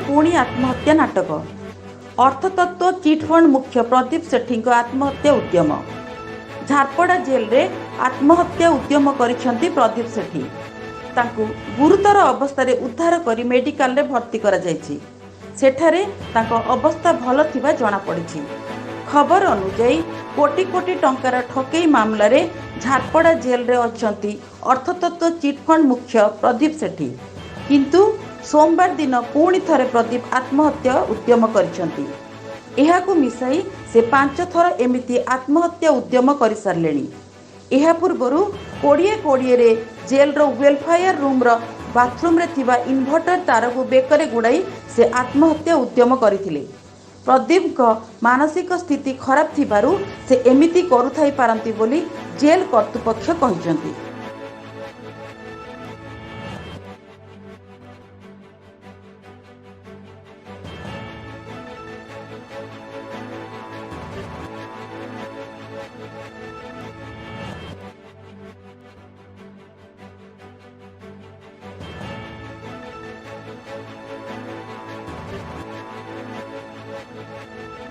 ପୁଣି ଆତ୍ମହତ୍ୟା ନାଟକ। ଅର୍ଥତତ୍ତ୍ୱ ଚିଟ୍ଫଣ୍ଡ ମୁଖ୍ୟ ପ୍ରଦୀପ ସେଠୀଙ୍କ ଆତ୍ମହତ୍ୟା ଉଦ୍ୟମ। ଝାରପଡ଼ା ଜେଲରେ ଆତ୍ମହତ୍ୟା ଉଦ୍ୟମ କରିଛନ୍ତି ପ୍ରଦୀପ ସେଠୀ। ତାଙ୍କୁ ଗୁରୁତର ଅବସ୍ଥାରେ ଉଦ୍ଧାର କରି ମେଡିକାଲରେ ଭର୍ତ୍ତି କରାଯାଇଛି। ସେଠାରେ ତାଙ୍କ ଅବସ୍ଥା ଭଲ ଥିବା ଜଣାପଡ଼ିଛି। ଖବର ଅନୁଯାୟୀ, କୋଟି କୋଟି ଟଙ୍କାର ଠକେଇ ମାମଲାରେ ଝାରପଡ଼ା ଜେଲରେ ଅଛନ୍ତି ଅର୍ଥତତ୍ତ୍ୱ ଚିଟ୍ଫଣ୍ଡ ମୁଖ୍ୟ ପ୍ରଦୀପ ସେଠୀ। କିନ୍ତୁ ସୋମବାର ଦିନ ପୁଣି ଥରେ ପ୍ରଦୀପ ଆତ୍ମହତ୍ୟା ଉଦ୍ୟମ କରିଛନ୍ତି। ଏହାକୁ ମିଶାଇ ସେ 5 ଥର ଏମିତି ଆତ୍ମହତ୍ୟା ଉଦ୍ୟମ କରିସାରିଲେଣି। ଏହା ପୂର୍ବରୁ 2020ରେ ଜେଲର ୱେଲଫେୟାର ରୁମ୍ର ବାଥରୁମ୍ରେ ଥିବା ଇନଭର୍ଟର ତାରକୁ ବେକରେ ଗୁଡ଼ାଇ ସେ ଆତ୍ମହତ୍ୟା ଉଦ୍ୟମ କରିଥିଲେ। ପ୍ରଦୀପଙ୍କ ମାନସିକ ସ୍ଥିତି ଖରାପ ଥିବାରୁ ସେ ଏମିତି କରୁଥାଇପାରନ୍ତି ବୋଲି ଜେଲ୍ କର୍ତ୍ତୃପକ୍ଷ କହିଛନ୍ତି।